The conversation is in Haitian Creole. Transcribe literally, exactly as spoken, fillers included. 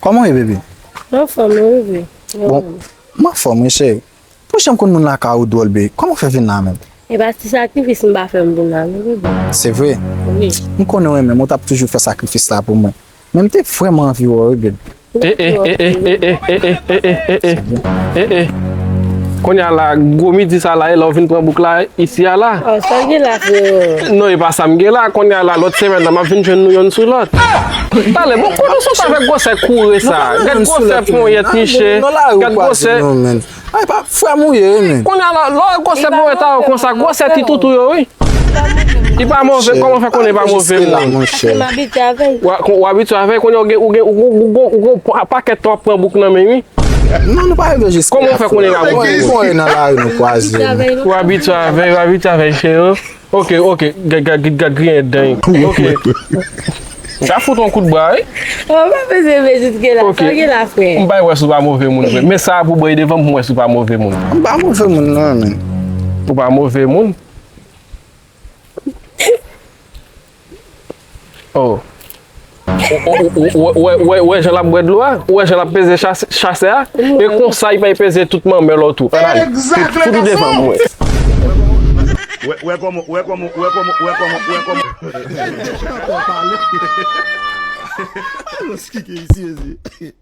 Kòman w ye, bebe? Anfòm, wi, bebe. Bon, m anfòm, wi, cheri. Pou jan m konn moun lakay ou dwòl, bebe. Kòman w fè vin la menm? E pa ti sakrifis m pa fè m vin la, non, bebe. Se vre? Wi. M konnen w renmen m, ou t ap toujou fè sakrifis la pou mwen. Men m te vrèman anvi wè w, wi, bebe. E, e, e, e, e, e, e, e, e, e, e, e, e, e. Kounye a la, gwo midi sa la, e la w vin pran bouk la, isi a la. Oh, sa w gen la, freo? Non, e pa sa m gen la. Kounye a la, lòt semèn nan, m ap vin jwenn nou yonn sou lòt. Talè, bon, kote w sot avèk gwosè koure sa? Gad gwosè ponyèt, miche. Gad gwosè. Ay, pa frè m ou ye, wi, men. Kounye a la, lè w wè gwosè ponyèt a yo konsa, gwosè ti toutou yo, wi. Li pa move, kòman w fè konnen li pa move moun? Paske m abitye avè l. W a-, w abitye avè l, kounye a w gen, w gen, w gen, w gen, w gen pa-, pakèt tan w ap pran bouk nan men, wi. Non, nou pa rive jiska la. Kòman w fè konnen li pa move moun? Bon, e nan lari nou kwaze. W abitye avè l, w abitye avè l, cheri. Ok, ok, gad, gad, gad, gad griyen dan. Ok. Sa fout yon kout bra, wi. Oh, pa bezwen vle jiske la, sa w gen la, frè? M pa wè si w pa move moun vre. Men sa pou bòy devan m, pou m wè si w pa move moun. M pa move moun, non, men. Ou pa move moun? Oh. Ou, ou, ou, ou, ou, ou, ou wè jan l ap bwè dlo a? Ou wè jan l ap peze chas-, chasè a? E konsa, li pral peze tout manmèl ou tou. Ann ale. Fout, fout ou devan mwen. Wè, wè kòman, wè kòman, wè kòman, wè kòman, wè kòman. Alòs, ki ke isi, mezi?